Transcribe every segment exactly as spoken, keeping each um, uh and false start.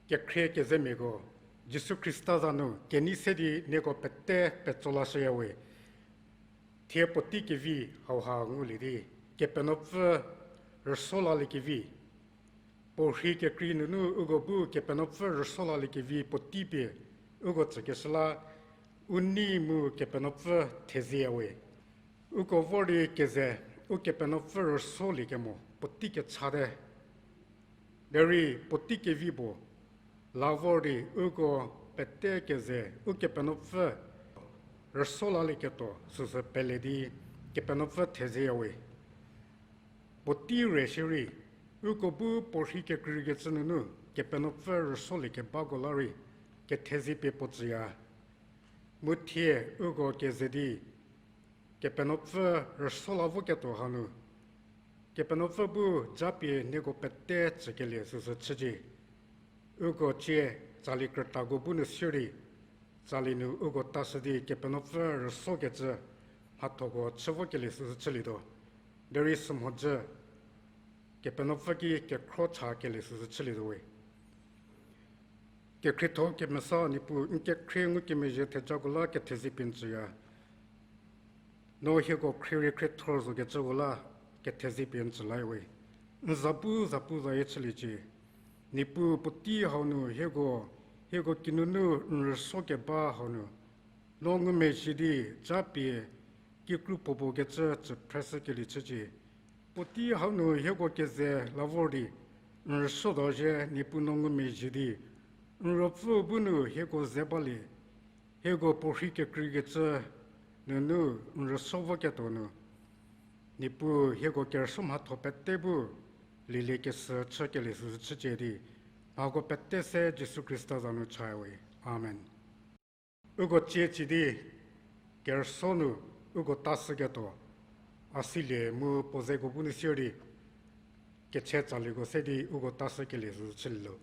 Kekhrie kezemiako, Jisu Khrista za nu kenei se di nieko pete petso lashüyawe. Thie puotei kevi hauha ngulie di, Kepenuopfü rüso laliekevi. Puorhi kekrei nunu uko bu Kepenuopfü rüso laliekevi puotei pie uko tsükeshü la, u nei mu Kepenuopfü thezieyawe. Uko vor di keze, Ukepenuopfü rüsoliekemo puotei kechate. Derei puotei kevi puo la vor di uko pete keze, Ukepenuopfü rüso lalieketuo süsü pele di Kepenuopfü thezieyawe. Puotei re shierei, uko bu puorhi kekreikecü nunu Kepenuopfü rüsoliekebako la rei kethezie pie puo tsüya. Mu thie uko keze di Kepenuopfü rüso la voketuo hanu, Kepenuopfü bu japie nieko pete tsükelie süsü chücie. Uko cie tsali krütako bu nu sier di, tsali nu uko tashü di Kepenuopfü rüsokecü mhathoko chü vokelie süsü chülietuo. Derei sümhodzü Kepenuopfü ki kekhro cha kelie süsü chülietuo we. Kekhrietho kemesa Niepuu, n kekhrie ngukemezhie thejako la kethezie pie n tsüya. No hieko khrie rei khriethor zokecüko la kethezie pie n tsü la we. N za bu zapuzayie chüliecie. Niepuu puotei hau nu hieko, hieko kinunu n rüsokeba hau nu, no ngumezhie di japie kikru puopuo kecü tsü phreshükelie chücie. Puotei hau nu hieko keze la vor di n rüsotuo zhie Niepuu no ngumezhie di, n ruopfü bu nu hieko ze balie, hieko puorhi kekreikecü nunu n rüso voketuo nu, Niepuu hieko kerüsuo mhatho pete bu lieliekeshü chükelie süsü chücie di, mhako pete se Jisu Khrista za nu cha we. Amen. Uko cie ci di kerüsuo nu uko tashüketuo a silie mu puo zeko bu nu sier di kecha tsalieko se di uko tashükelie süsü chülie lo.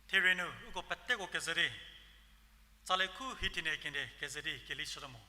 Thie rei nu uko peteko keze di, tsali khu hithenie kenie keze di keli chütuo mo.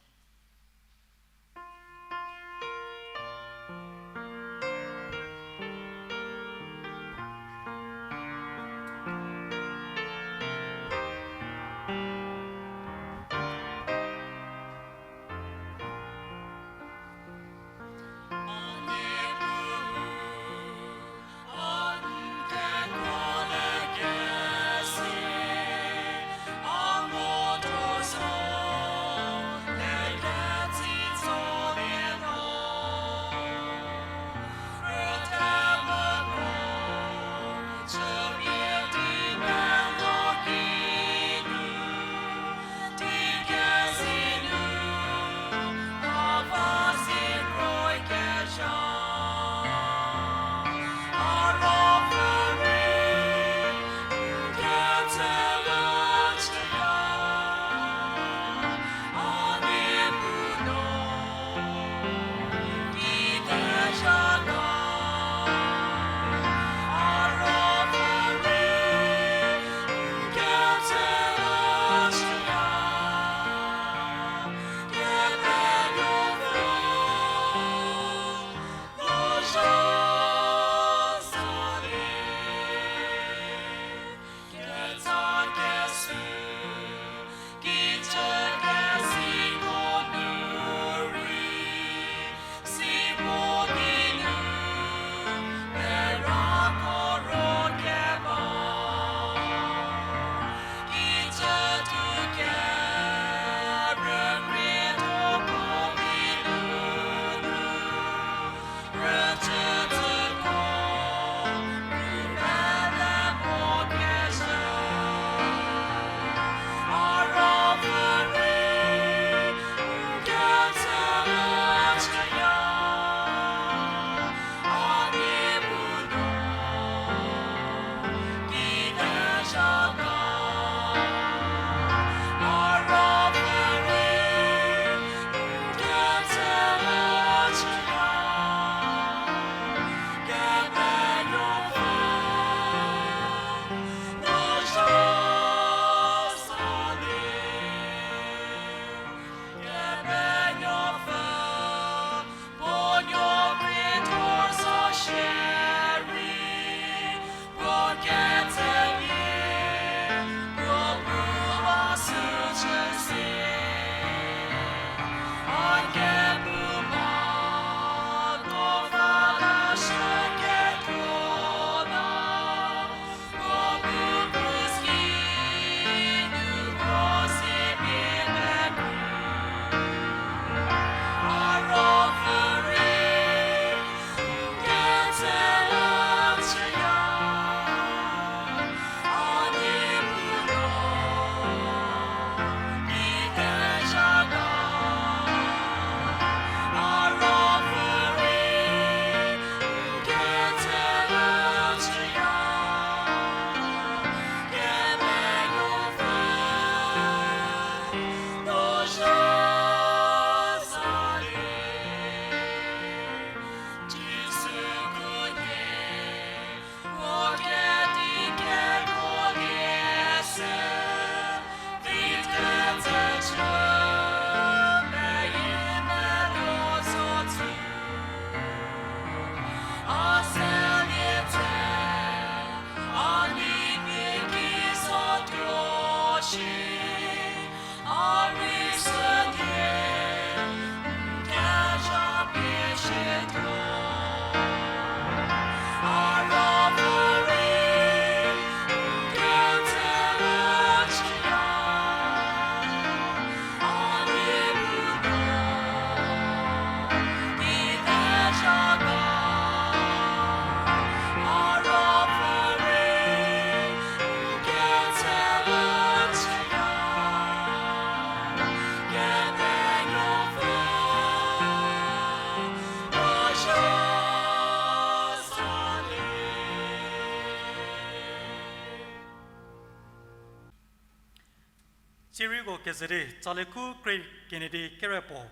Siriko kezedi, tsali khu kre kenedi kere puo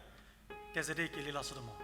kezedi keli lashütuo mo.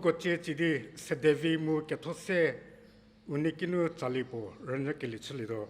Uko cie tsidi sedevi mu ketho se unie kinu tsali puo rünyükelie chülietuo.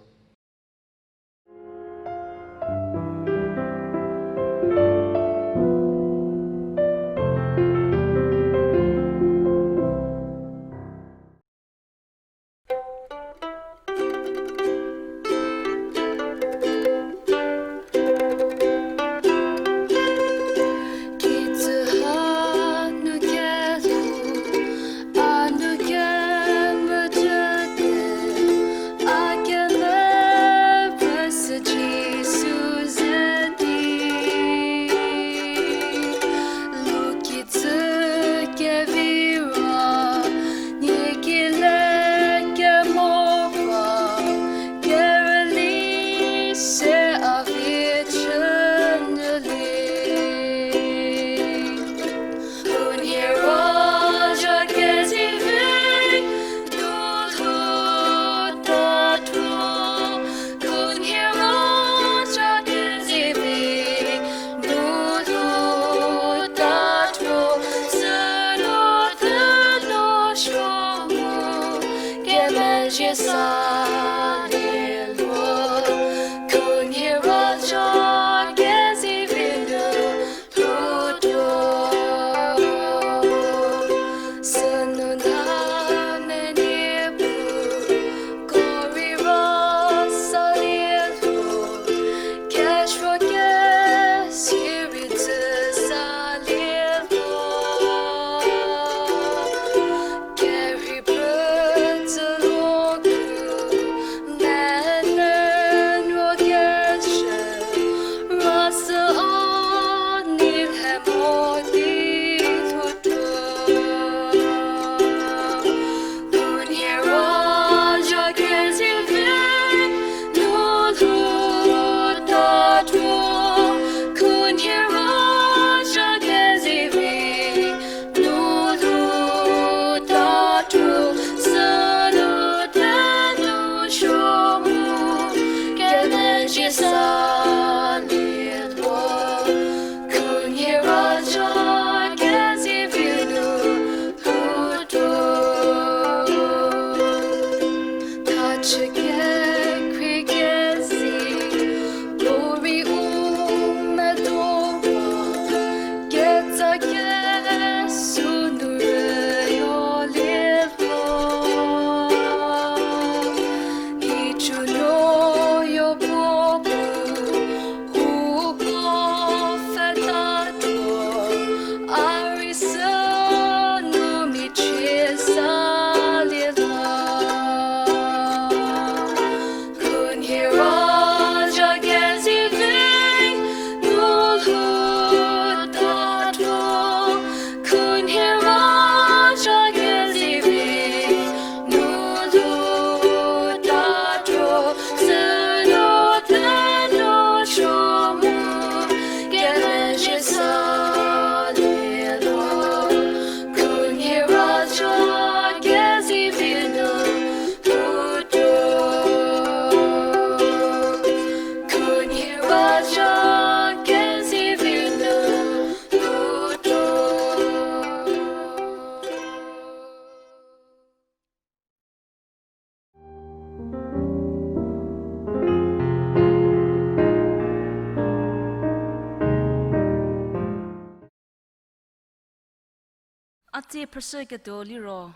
A tsie phrüshüketuo liro,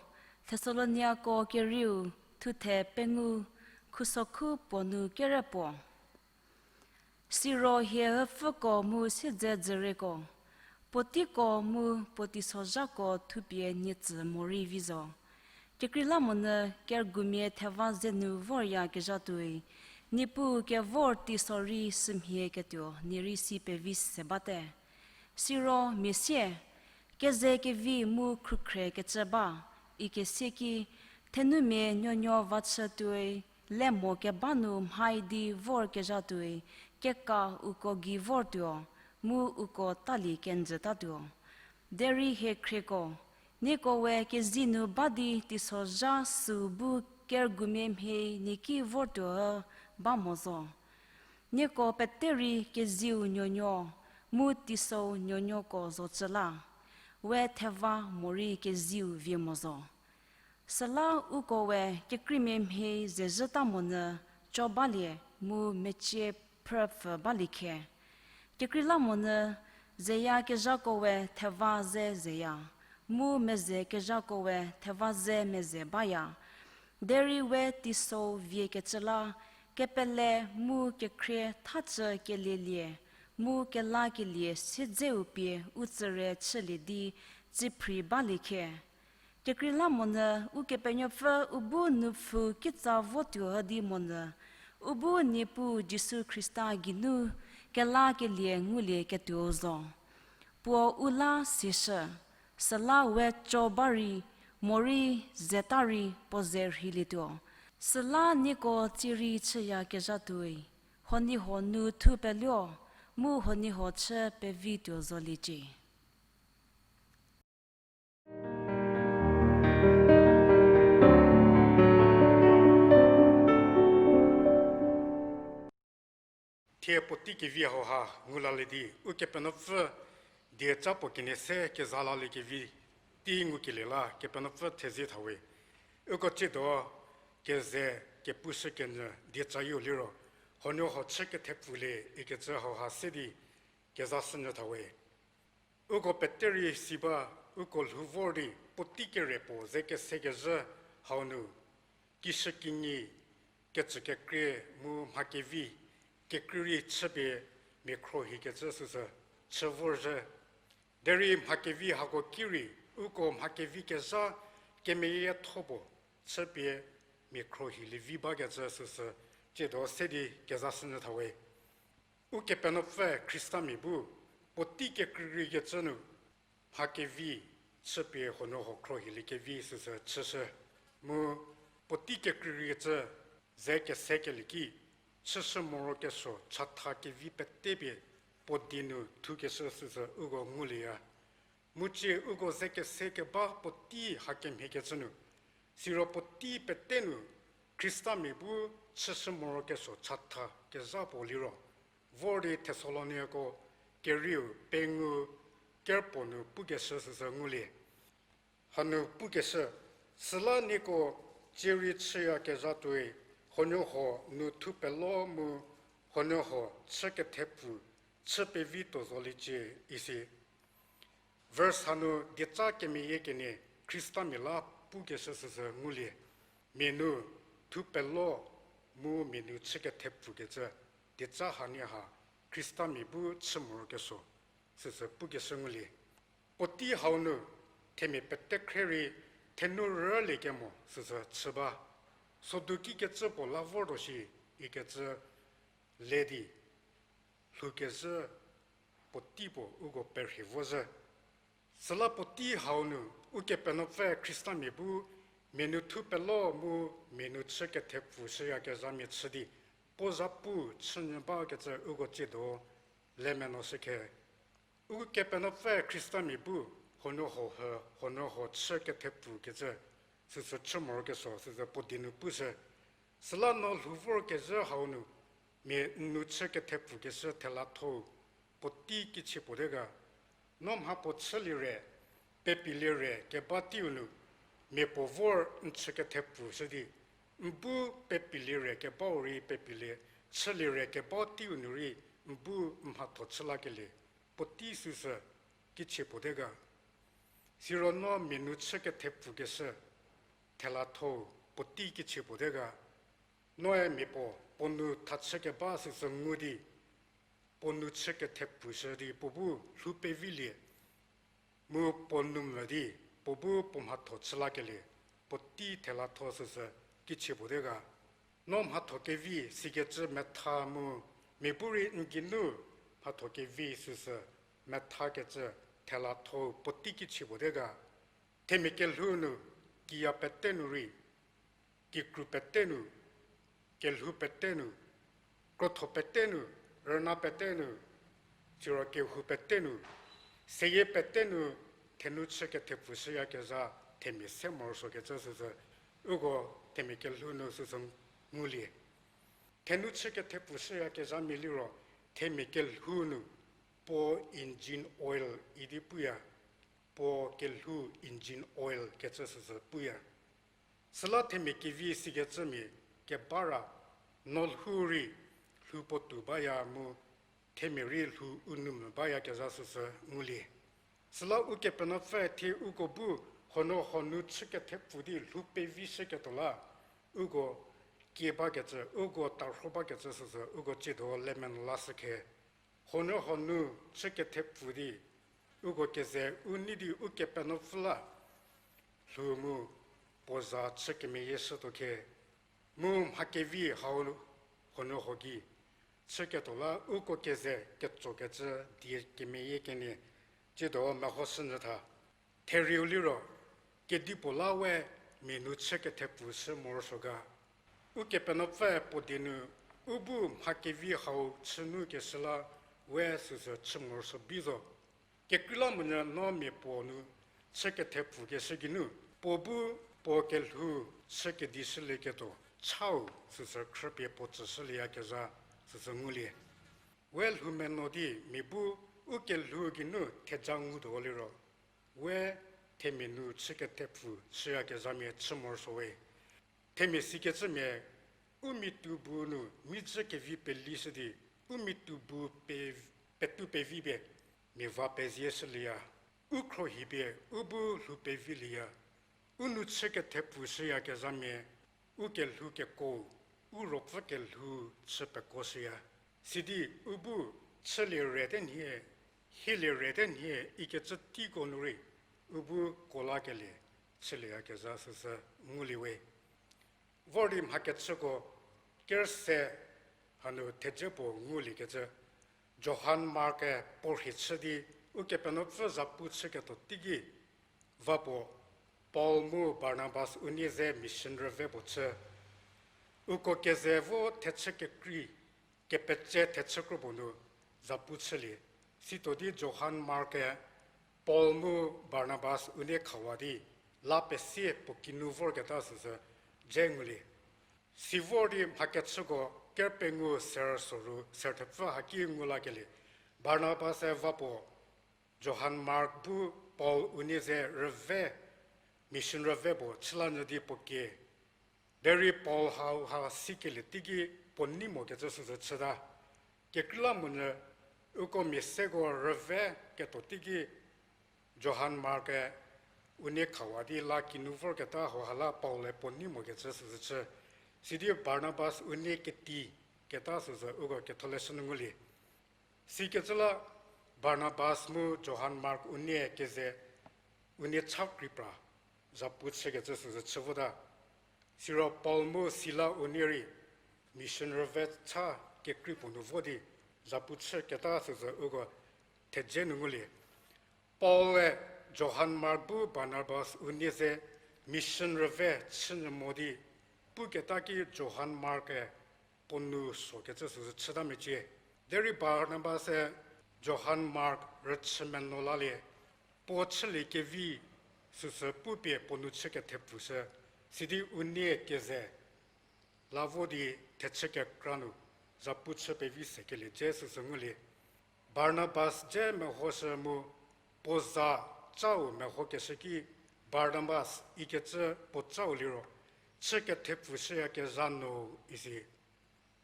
Thesaloniako kerieu, thuthe pengou, khusokhu puo nu kere puo. Siro hie üpfüko mu siedzedzüreko, puoteiko mu puo teisozhako thupie nie tsü morei vi zo. Kekreilamonyü kergumia theva ze nu voryakezha tuoi, Niepuu kevor teiso rei sümhie ketuo nie rei si pevi se bate. Siro mia sie, keze kevi mu khrükhrekecü ba, ikesieki, thenumia nuonuo vachü tuoi, le mo keba nu mhai di vorkezha tuoi, keka uko gei vortuo, mu uko talie kenjütatuo. Derei hie khrieko, nieko we kezei nu ba di teisozha süu bu kergumia mhie nie ki vortuo ba mo zo. Nieko pete rei kezieu nuonuo, mu teisou nuonuoko zocü la, we theva morei kezieu vie mo zo. Süla uko we kekreimia mhie zezhüta monyü co balie mu mecie phrüpfü balie khe. Kekreilamonyü zeyakezhako we theva ze zeya, mu mezekezhako we theva ze meze baya. Derei we teisou viekecü la, kepele mu kekhrie thacü kelielie, mu kelakelie siedzeu pie u tsüre chülie di tsiphri balie khe. Kekreilamonyü Ukepenuopfü u bu nupfu kitsa votuo üdi monyü, u bu Niepuu Jisu Khrista geinu kelakelie ngulieketuo zo. Puo u la sieshü, süla we co ba rei, morei zeta rei puo ze rheilietuo. Süla nieko tsie rei chüyakezha tuoi, huoniehuo nu thu peluo, mu huoniehuo chü pevituo zoliecie. Thie puotei kevi hauha ngulalie di, Ukepenuopfü dieca puo kenie se keza laliekevi tei ngukelie la Kepenuopfü thezie thawe. Uko tsiedo keze kepushükenyü dieca-u liro, huonuohuo chü kethepfulie ikecü hauha se di kezashünyü thawe. Uko pete rei si ba, uko lhou vor di puotei kere puo ze kesekezhü hau nu, kishükinyi, kecükekrie mu mha kevi, kekrei rei chüpie mia khruohikecü süsü chü vorzhü. Derei mha kevi hako ki rei, uko mha kevi kezha kemeyietho puo chüpie mia khruohilie vi bakecü süsü tsiedo se di kezashünyü thawe. Ukepenuopfü Khristamia bu puotei kekreireikecü nu mha kevi chüpie huonuohuo khruohiliekevi süsü chüshü. Mu puotei kekreireikecü ze kesekelie ki, chüshü morokesuo chatha kevi pete pie puo die nu thukeshü süsü uko ngulieya. Mu cie uko ze kese keba puotei hakemhiekecü nu, siro puotei pete nu Khristamia bu chüshü morokesuo chatha kezha puo liro, vor di Thesaloniako kerieu pengou kerpuo nu pukeshü süsü ngulie. Hanu pukeshü, süla nieko tsie rei chüyakezha tuoi, huonuohuo nu thu pelo mu huonuohuo chü kethepfu chü pevi tuo zoliecie isi. Verse hanu dieca kemeyie kenie Khristamia la pukeshü süsü ngulie. Mia nu thu pelo mu mia nu chü kethepfukecü, dieca hanie ha Khristamia bu chü morokesuo süsü pukeshü ngulie. Puotei hau nu themia pete khre rei thenu rüliekemo süsü chü ba. Sodu kikecü puo la vortuo shi ikecü le di lhoukezhü puotei puo uko perhie vozhü. Süla puotei hau nu Ukepenuopfü Khristamia bu mia nu thu pelo mu mia nu chü kethepfu shüyakezhamia chü di puo zhapu chünyü bakecü uko tsiedo le menuoshü khe. Ukepenuopfü Khristamia bu huonuohuo hü, huonuohuo chü kethepfukecü süsü chü morokesuo süsü puo die nu pushü. Süla no lhou vorkezhü hau nu mia n nu chü kethepfukeshü thelathou puotei kichie puo te ga. No mhapuo chülie re, pepilie re keba teiu nu, mia puo vor n chü kethepfushü di, n bu pepilie re kebau rei pepilie, chülie re kebau teiu nu rei n bu n mhatho chü lakelie puotei süsü kichie puo te ga. Siro no mia nu chü kethepfukeshü, thelathou puotei kichie puo te ga, noe mia puo, puo nu thachü keba süsü ngu di, puo nu chü kethepfushü di puo bu lhou pevilie, mu puo nu mvü di, puo bu puo mhatho chü lakelie, puotei thelatho süsü kichie puo te ga. No mhatho kevi sikecü metha mu, mia bu rei n geinu mhatho kevi süsü methakecü thelathou puotei kichie puo te ga. Themia kelhou nu, kiya pete nu rei, kikru pete nu, kelhou pete nu, krotho pete nu, rüna pete nu, siro kehou pete nu, seyie pete nu, thenu chü kethepfu shüyakezha themia se morosuokecü süsü, uko themia kelhou nu süsü ngulie. Thenu chü kethepfu shüyakezhamia liro, themia kelhou nu, puo engine oil idi puya, puo kelhou engine oil kecü süsü puya. Süla themia kevi sikecümia kebara, no lhou rei lhou puotou baya mu, themia rei lhou u nu mvü bayakezha süsü ngulie. Süla Ukepenuopfü thie uko bu huonuo huonu chü kethepfu di lhou pevi shüketuo la, uko kie bakecü, uko tarho bakecü süsü uko tsiedo lemon lashü khe. Huonuo huonu chü kethepfu di, uko keze u nei di Ukepenuopfü la lhou mu puo za chü kemeyie shütuo khe, mu mha kevi hau huonuo huo gei chüketuo la uko keze ketsokecü die kemeyie kenie, tsiedo mehoshünyü tha. Therieu liro, kedipuo la we mia nu chü kethepfu shü morosuo ga. Ukepenuopfü puo die nu, u bu mha kevi hau chü nu keshü la we süsü chü morosuo bi zo. Kekreilamonyü no mia puo nu chü kethepfukeshü geinu, puo bu puo kelhou chü kedishülieketuo chau süsü khrüpie puo tsüshülieyakezha süsü ngulie. We lhou meno di mia bu u kelhou geinu theja ngutuo liro, we themia nu chü kethepfu shüyakezhamia chü morosuo we. Themia sikecümia, u miatou bu nu mijü kevi pelishü di, u miatou bu pe, petou pevi pie mia va pezie shülieya. U khruohi pie u bu lhou pevilieya. U nu chü kethepfu shüyakezhamia, u kelhou keko, u ruopfü kelhou chü pekuoshüya. Sidi u bu chülie rete nhie, hielie rete nhie ikecü teiko nu rei, u bu kuo lakelie chülieyakezha süsü ngulie we. Vor di mhakechüko kerse hanu thedze puo nguliekecü, Johan Mark-e puo rhie chü di Ukepenuopfü zapu chüketuo teiki, va puo Paul mu Barnabas unie ze mission rüve puo chü. Uko keze vo thechü kekrei, kepetse thechü kro puo nu zapu chülie. Situo di Johan Mark-e Paul mu Barnabas unie khawa di la pesie puo kinu vorketa süsü dze ngulie. Sivor di mhakechüko ker pengou ser soru ser thepfü haki ngu lakelie, Barnabas-e va puo Johan Mark bu Paul unie ze rüve, mission rüve puo chülanyü di puo kie. Derei Paul hauha sikelie teiki puo nei mokecü süsü chüta. Kekreilamonyü uko mia seko rüve ketuo teiki Johan Mark-e unie khawa di la kinu vorketa hauha la Paul-e puo nei mokecü süsü chü. Sidi Barnabas unie keti keta süsü uko ketholeshü nu ngulie. Sikecü la Barnabas mu Johan Mark unie keze unie cha krei pra zapu chükecü süsü chü vota. Siro Paul mu Sila unie rei mission rüve cha kekrei puo nu vo di zapu chüketa süsü uko thedze nu ngulie. Paul-e Johan Mark bu Barnabas unie ze mission rüve chünyü mo di puketa ki Johan Mark-e puo nu suokecü süsü chüta mecie. Derei Barnabas-e Johan Mark rüchü meno lalie, puo chülie kevi süsü pupie puo nu chü kethepfushü, sidi unie keze la vo di thechü kekra nu zapu chü pevi sekelie dze süsü ngulie. Barnabas dze mehoshü mu puo za cau mehokeshü ki Barnabas ikecü puo cau liro chü kethepfushüyakezha no isi.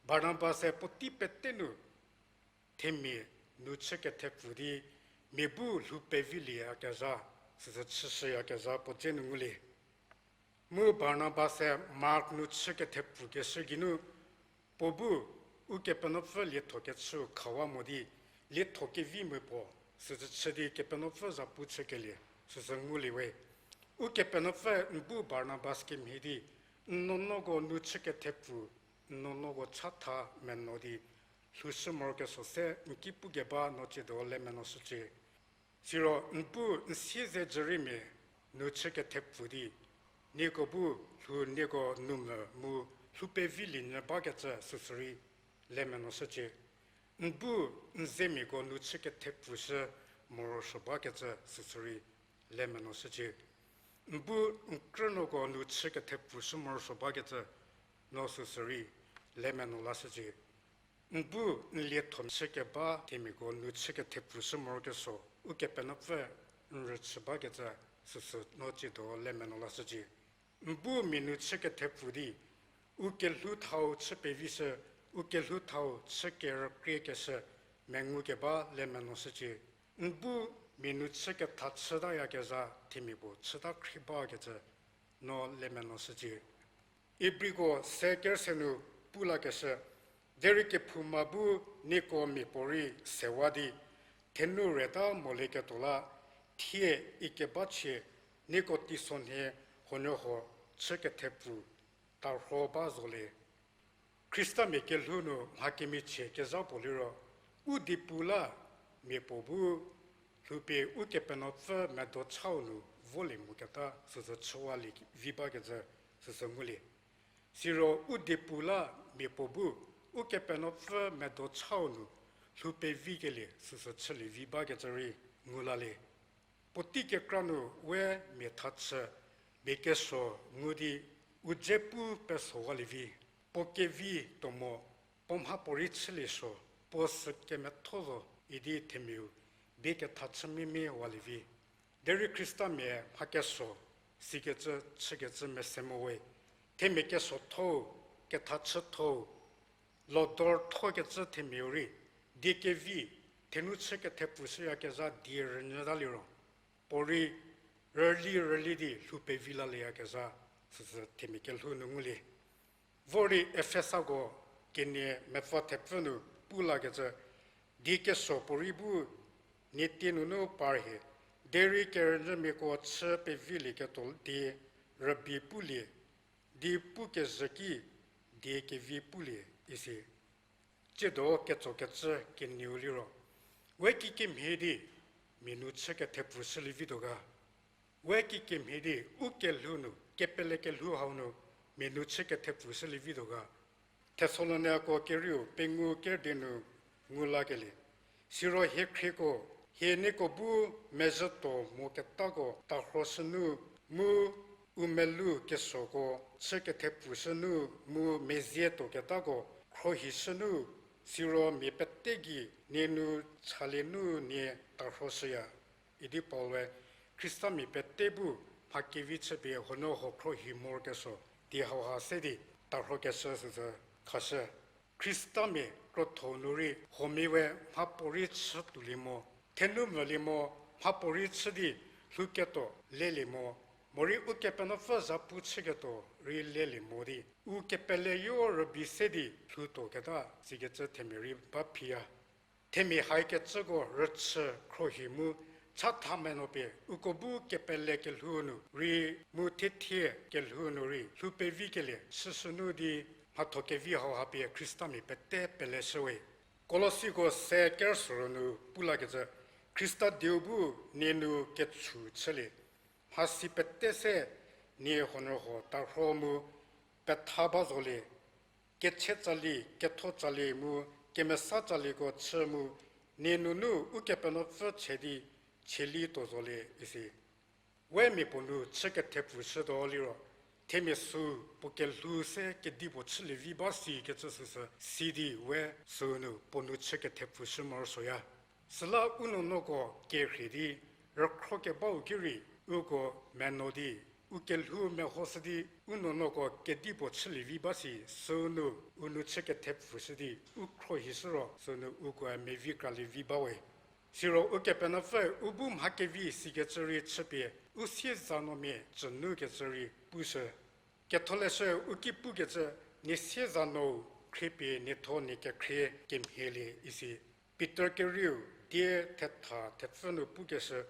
Barnabas-e puotei pete nu themia nu chü kethepfu di mia bu lhou pevilieyakezha süsü chüshüyakezha puo dze nu ngulie. Mu Barnabas-e Mark nu chü kethepfukeshü geinu, puo bu Ukepenuopfü liethokechüu khawa mo di, lietho kevi mia puo, süsü chü di Kepenuopfü zapu chükelie, süsü ngulie we. Ukepenuopfü n bu Barnabas kemhie di, n nuonuoko nu chü kethepfu, n nuonuoko chatha meno di, lhoushü morokesuo se n ki pukeba no tsiedo le menoshücie. Siro n bu n siezedzüriemia nu chü kethepfu di, nieko bu lhou nieko nu mvü mu lhou pevilie nyü bakecü süsü rei le menoshücie. N bu n zemiako nu chü kethepfushü morosuo bakecü süsü rei le menoshücie. N bu n krünuoko nu chü kethepfushü morosuo bakecü no süsü rei le meno lashücie. N bu n lietho chü keba themiako nu chü kethepfushü morokesuo, Ukepenuopfü n rüchü bakecü süsü no tsiedo le meno lashücie. N bu mia nu chü kethepfu di, u kelhou thau chü pevishü, u kelhou thau chü kerükriekeshü mengu keba le menoshücie. N bu mia nu chü ketha chütayakezha themia puo chüta khrie bakecü no le menoshücie. Ibriko se kerüse nu pu lakeshü, derei kephouma bu nieko miapuorei sewa di, thenu reta molieketuo la, thie ikebachie nieko teisonhie huonuohuo chü kethepfu tarho ba zolie. Khristamia kelhou nu mha kemichie kezha puo liro, u diepu la mia puo bu lhoupie Ukepenuopfü medo chau nu volie moketa süsü chüwalie vi bakecü süsü ngulie. Siro u diepu la mia puo bu Ukepenuopfü medo chau nu lhou pevikelie süsü chülie vi bakecü rei ngu lalie. Puotei kekra nu we mia thachü, mia kesuo ngu di u dze pu pesowalie vi, puo kevi tuo mo, puo mhapuorei chülie suo, puo sü kemetho zo idi themiau bie ketha chü mimie walie vi. Derei Khristamia mha kesuo sikecü chükecü mese mo we, themia kesuothou, kethachüthou, lodor thokecü themiau rei, die kevi, thenu chü kethepfu shüyakezha die rünyüta liro, puo rei rüli rüli di lhou pevi lalieyakezha, süsü themia kelhou nu ngulie. Vor rei Efesako kenie mepfü thepfü nu pu lakecü, die kesuo puorei bu nie tie nunu par hie, derei kerünyümiako chü pevilieketuo di rübei pulie, di pukezhü ki die kevi pulie isi. Tsiedo ketsokecü kenieu liro, we kikemhie di mia nu chü kethepfu shülie vituo ga? We kikemhie di u kelhou nu, kepele kelhou hau nu, mia nu chü kethepfu shülie vituo ga? Thessaloniako kerieu pengou kedi nu ngu lakelie, siro hie khrieko, hie nieko bu mezhütuo moketako tarhoshünu, mu u melou kesuoko chü kethepfushünu, mu mezie tuoketako khrohishünu, siro mia pete gei nie nu chalie nu nie tarhoshüya. Idi Paul-e Khristamia pete bu mha kevi chüpie huonuohuo khrohi morokesuo di hauha se di tarhokeshü süsü khashü. Khristamia krotho nu rei huomia we mhapuorei chü tuolie mo, thenu mvülie mo, mhapuorei chü di lhouketuo lelie mo, morei Ukepenuopfü zapu chüketuo rei lelie mo di, u kepele yo rübei se di lhoutuoketa sikecü themia rei ba phiya. Themia haikecüko rüchü khrohi mu chatha meno pie uko bu kepele kelhou nu rei mu thiethie kelhou nu rei lhou pevikelie chüshünu di mhatho kevi hauha pie Khristamia pete peleshüwe. Kolosiko se kerüsuo nu pu lakecü, Khrista dieu bu nie nu kechu chülie. Mhasi pete se nie huonuohuo tarho mu petha ba zolie, kechie tsali, ketho tsali mu kemesa tsalieko chü mu nie nunu Ukepenuopfü chie di chieli tuo zolie isi. We mia puo nu chü kethepfushütuo liro, themia süu puo kelhou se kedipuo chülie vi ba sikecü süsü si di we süu nu puo nu chü kethepfushü morosuoya. Süla u nuonuoko kerhie di rükhro kebau ki rei uko meno di, u kelhou mehoshü di u nuonuoko kedipuo chülie vi ba si süu nu u nu chü kethepfushü di u khrohishü ro süu nu ukoe mevi kralie vi bawe. Siro Ukepenuopfü u bu mha kevi sikecü rei chüpie, u siezanuomia cü nukecü rei pushü. Ketholeshü u ki pukecü, nie siezanuou khriepie nietho nie kekhrie kemhielie isi. Pitor kerieu die thetha thepfü nu pukeshü,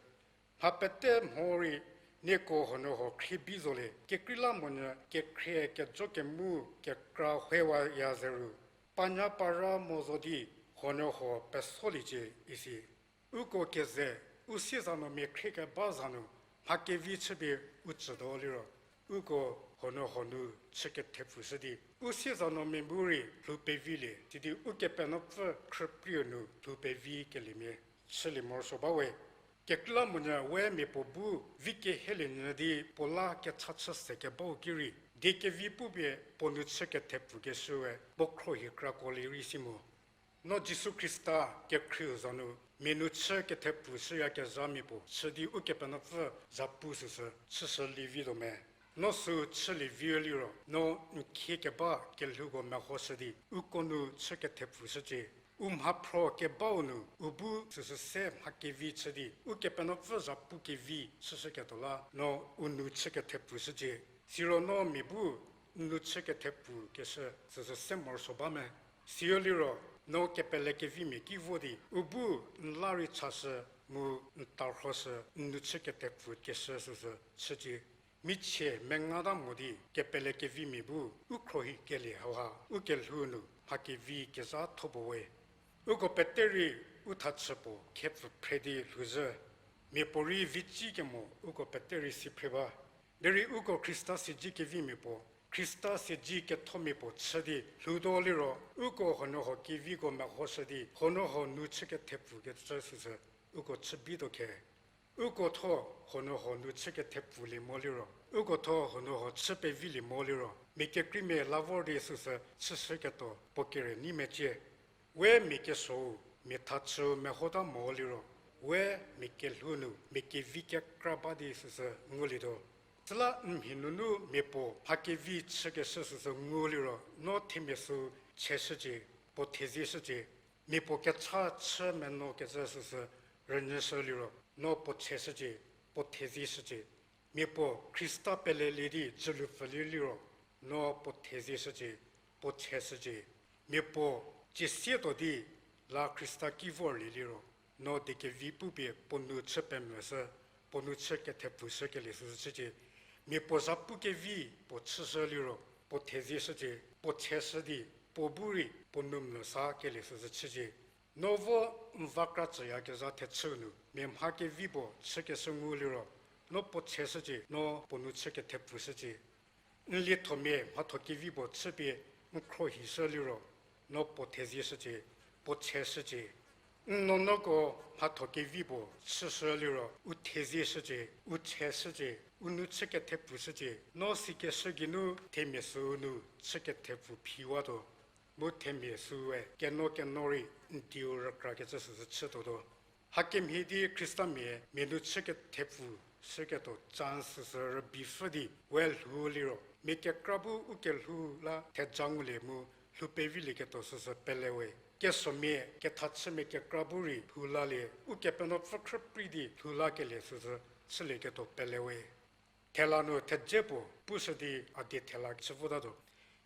mha pete mho rei nieko huonuohuo khrie bi zolie, kekreilamonyü kekhrie kejo kemu kekra huewaya zeru, panya para mo zo di huonuohuo pesoliecie isi. Uko keze, u siezanuomia khriekeba za nu, mha kevi chüpie u tsütuo liro, uko huonuohuo nu chü kethepfushü di, u siezanuomia bu rei lhou pevilie, sidi Ukepenuopfü khrüpriu nu lhou pevi keliemia chülie morosuo ba we. Kekreilamonyü we mia puo bu vi kehielie nyü di puo la kecha chü se kebau ki rei, die kevi pupie puo nu chü kethepfukeshüe puo khruohi krakuolie rei si mo. No Jisu Khrista kekhrieu za nu, mia nu chü kethepfushüyakezhamia puo chü di Ukepenuopfü zhapu süsü chüshü lievituo me. No süu chülie vi liro, no n khie keba kelhouko mehoshü di uko nu chü kethepfushücie. U mhaphro kebau nu u bu süsü se mha kevi chü di Ukepenuopfü zhapu kevi chüshüketuo la, no u nu chü kethepfushücie. Siro no mia bu n nu chü kethepfukeshü süsü se morosuo ba me. Siu liro, no kepele kevimia ki vo di u bu n la rei chashü mu n tarhoshü n nu chü kethepfukeshü süsü chücie. Michie mengata mo di kepele kevimia bu u khruohi kelie hauha u kelhou nu mha kevi kezhatho puo we. Uko pete rei u thachü puo khepfü phre di lhouzhü. Mia puorei vici kemo uko pete rei si phre ba. Derei uko Khrista siedzi kevimia puo, Khrista siedzi kethomia puo chü di lhoutuo liro, uko huonuohuo keviko mehoshü di huonuohuo nu chü kethepfukecü süsü uko chü bituo khe. Uko thuo huonuohuo nu chü kethepfulie mo liro, uko thuo huonuohuo chü pevilie mo liro, mia kekreimia la vor di süsü chüshüketuo puo kere nyi mecie. We mia kesuou, mia thachüu mehota mo liro, we mia kelhou nu mia kevi kekra ba di süsü ngulietuo. Süla n mhi nunu mia puo mha kevi chükeshü süsü ngu liro, no themia süu cheshücie, puo thezieshücie. Mia puo kecha chü menokecü süsü rünyüshü liro, no puo cheshücie, puo thezieshücie. Mia puo Khrista pelelie di dzülu pfülie liro, no puo thezieshücie, puo cheshücie. Mia puo ciesietuo di la Khrista ki vorlie liro, no die kevi pupie puo nu chü pemvüshü, puo nu chü kethepfushükelie süsü chücie. Mia puo zhapu kevi puo chüshü liro, puo thezieshücie, puo cheshü di, puo bu rei puo nu mvüsakelie süsü chücie. No vo n va kra tsüyakezha thechüu nu mia mha kevi puo chükeshü ngu liro, no puo cheshücie, no puo nu chü kethepfushücie. N liethomia mhatho kevi puo chüpie n khruohishü liro, no puo thezieshücie, puo cheshücie. N nuonuoko mhatho kevi puo chüshü liro, u thezieshücie, u cheshücie, u nu chü kethepfushücie. No sikeshü geinu themia süu nu chü kethepfu phiwatuo. Mu themia süue keno keno rei n dieu rükrakecü süsü chütuotuo. Hakemhie di Khristamia mia nu chü kethepfu shüketuo chance süsü rübei pfhü di we lhou liro, mia kekra bu u kelhou la theja ngulie mu lhou pevilieketuo süsü pelewe. Kesomia kethachümia kekra bu rei lhou lalie, Ukepenuopfü khrüprei di lhou lakelie süsü chülieketuo pelewe. Thela nu thedze puo pushü di a die thela chü votatuo.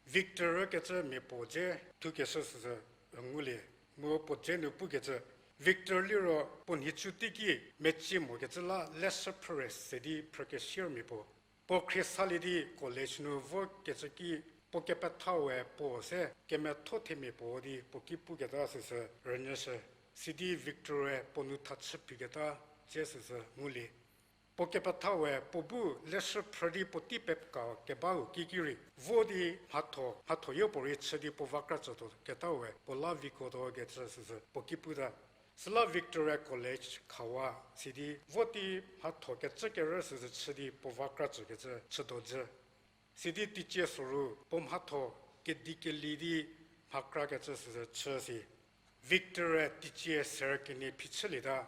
Victor ükecü mia puo dze thukeshü süsü ngulie. Mu puo dze nu pukecü, Victor liro puo nhicu teiki mecie mokecü la leshü phrüre se di phrükesier mia puo. Puo khriesalie di college nu vokecü ki puo kepethau we puo se kemetho themia puo di puo ki puketa süsü rünyüshü. Sidi Victor-e puo nu thachü phiketa dze süsü ngulie. Puo kepethau we puo bu leshü phrü di puotei peka kebau kiki rei vo di mhatho, mhatho yopuorei chü di puo va kra tsütuo ketau we puo la vikuotuo kecü süsü puo ki puta. Süla Victor-e college khawa, sidi vo di mhatho kecü kerü süsü chü di puo va kra tsükecü chütuo jü. Sidi teicie soru puo mhatho kedi keli di mha krakecü süsü chü si. Victor-e teicie serü kenie phichülieta.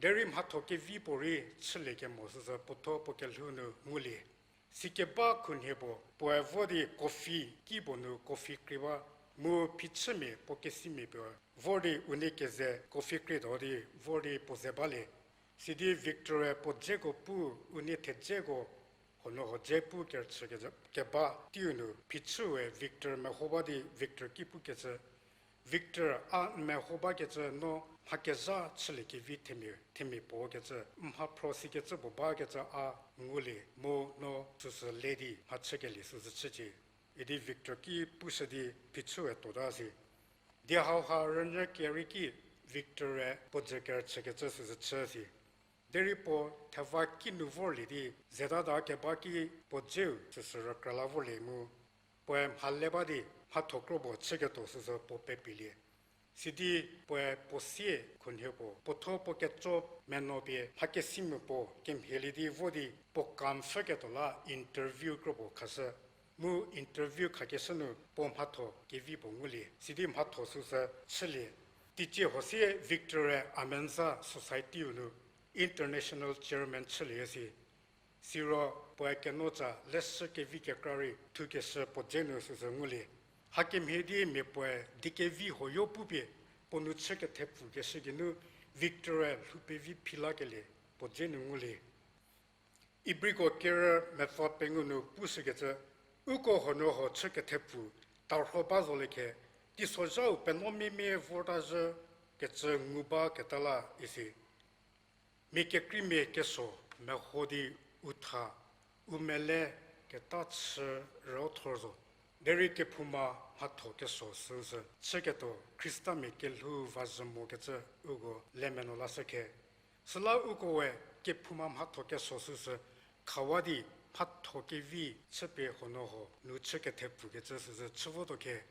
Derei mhatho kevi puorei chülie kemo süsü puothuo puo kelhou nu ngulie. Sikeba khunhie puo, puoe vo di coffee ki puo nu coffee krie ba. Mu phichümia puo kesimia puo vor di unie keze coffee create ho di vor di puo ze balie. Sidi Victor-e puo dzeko pu unie thedzeko hono ho dze pu kerüchü keba teiu nu phichüe Victor meho ba di Victor ki pukecü, Victor, a n meho bakecü no mha kezha chüliekevi themia, themia puo kecü, mha phro sikecü puo bakecü a ngulie mu no süsü le di mha chükelie süsü chücie. Idi Victor ki pushü di phichüe tuota si. Di hauha rünyü kerei ki Victor-e puo dzü kerüchükecü süsü chü si. Derei puo theva kinu vorlie di zetada keba ki puo dzeu süsü rükra la vorlie mu puoe mha le ba di mhatho kro puo chüketuo süsü puo pepilie. Sidi puoe puo sie khunhie puo, puo thuo puo keco meno pie mha kesimia puo kemhielie di vo di puo kam pfhüketuo la interview kro puo khashü. Mu interview khakeshü nu puo mhatho kevi puo ngulie. Sidi mhatho süsü chülie. Teicie huo sie Victor-e Amenza Society-u nu international chairman chülie si. Siro puoe keno tsa leshü kevi kekra rei thukeshü puo dze nu süsü ngulie. Hakemhie di mia puoe di kevi huoyo pupie puo nu chü kethepfukeshü geinu Victor-e lhou pevi phi lakelie puo dze nu ngulie. Ibriko kerü mepfü pengou nu pushükecü, uko hono ho chü kethepfu tarho ba zolie khe, teisozhau penuomia mia vorta zhü kecü ngu baketa la isi. Mia kekreimia kesuo meho di u tha, u mele keta chü rüthor zo. Derei kephouma mhatho kesuo süsü chüketuo Khristamia kelhou va zhü mokecü uko lemeno lashü khe. Süla ukoe kephouma mhatho kesuo süsü khawa di mhatho kevi chüpie hono ho nu chü kethepfukecü süsü chü votuo khe.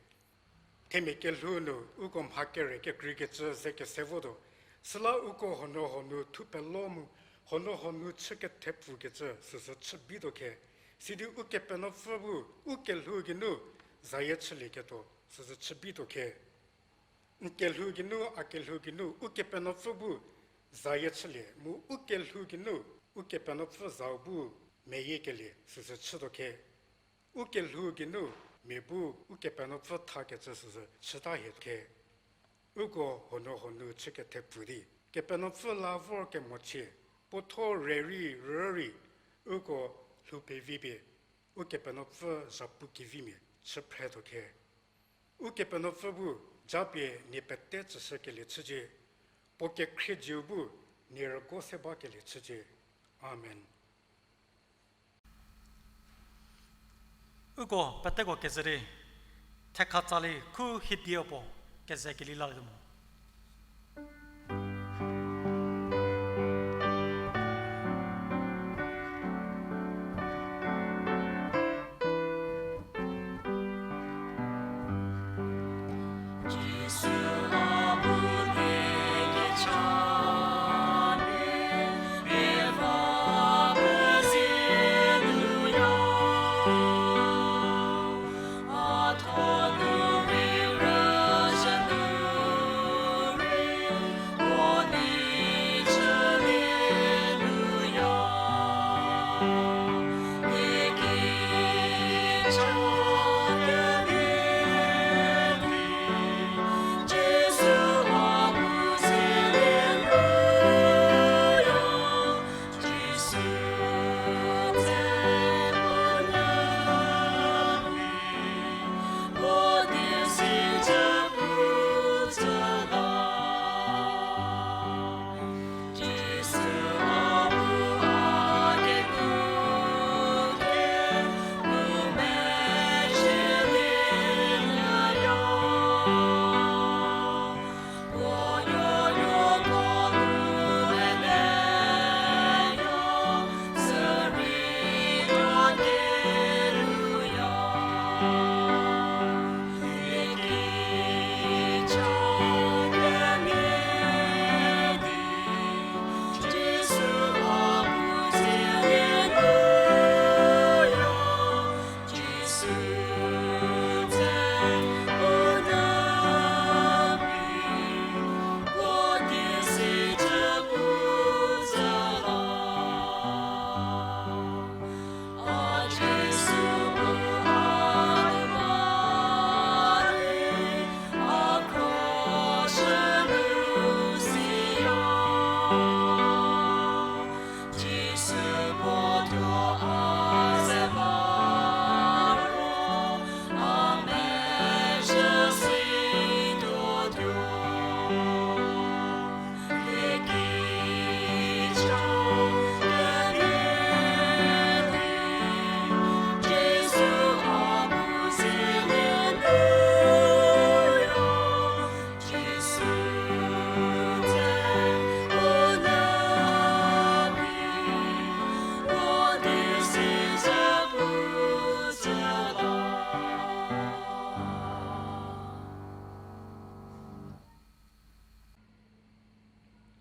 Themia kelhou nu uko mha kere kekreikecü ze kese votuo. Süla uko hono ho nu thupelo mu hono ho nu chü kethepfukecü süsü chü bituo khe. Sidi Ukepenuopfü bu u kelhou geinu zayie chülieketuo süsü chü bituo khe. N kelhou geinu, a kelhou geinu, Ukepenuopfü bu zayie chülie, mu u kelhou geinu, Ukepenuopfü zau bu meyiekelie süsü chütuo khe. U kelhou geinu, mia bu Ukepenuopfü thakecü süsü chüta hie khe. Uko hono ho nu chü kethepfu di Kepenuopfü la vor kemochie, puotho rei rei rü rei, uko lhou pevi pie Ukepenuopfü zhapu kevimia chü phretuo khe. Ukepenuopfü bu japie nie pete tsüshükelie chücie, puo kekhrie dzieu bu nie rügo se bakelie chücie. Amen. Uko peteko keze di, thekha tsali khu hidie puo keze keli lalietuo mo.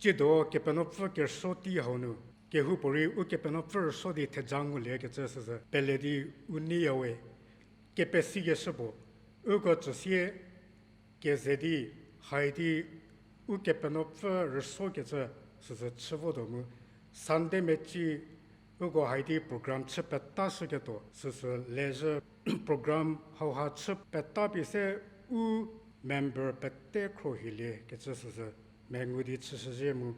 Siedo Kepenuopfü kerüsuo tei hau nu, kehoupuorei Ukepenuopfü rüsuo di theja nguliekecü süsü pele di u neiyawe. Kepesikeshü puo, uko tsüsie keze di, hai di Ukepenuopfü rüsuokecü süsü chü votuo mu, Sunday meci uko hai di program chü petashüketuo süsü lezhü. Program hauha chü petapie se u member pete khro hieliekecü süsü mengu di chüshüzhie mu,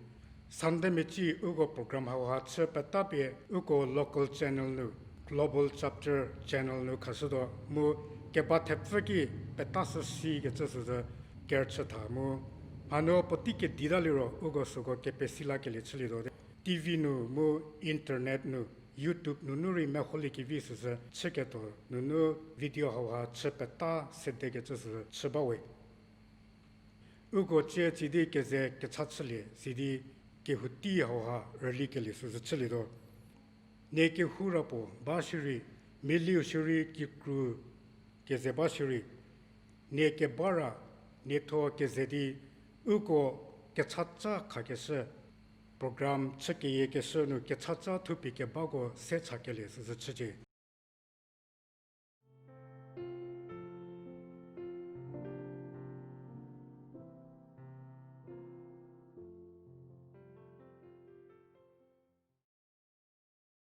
Sunday meci uko program hauha chü petapie uko local channel nu, Global Chapter channel nu khashütuo mu keba thepfü ki petashü sikecü süsü kerüchü tha mu, hanu puotei kedita liro uko süko kepesi lakelie chülietuo te. T V nu mu internet nu, YouTube nunu rei meholiekevi süsü chüketuo nunu video hauha chü peta sedekecü süsü chü bawe. Uko cie tsidi keze kecha chülie sidi kehou tei hauha rülikelie süsü chülietuo. Nie kehoura puo ba shierei, mialiu shierei, kikru keze ba shierei, nie kebara, nie thuo keze di uko kechaca khakeshü, program chükeyiekeshü nu kechaca thupie kebako se chakelie süsü chücie.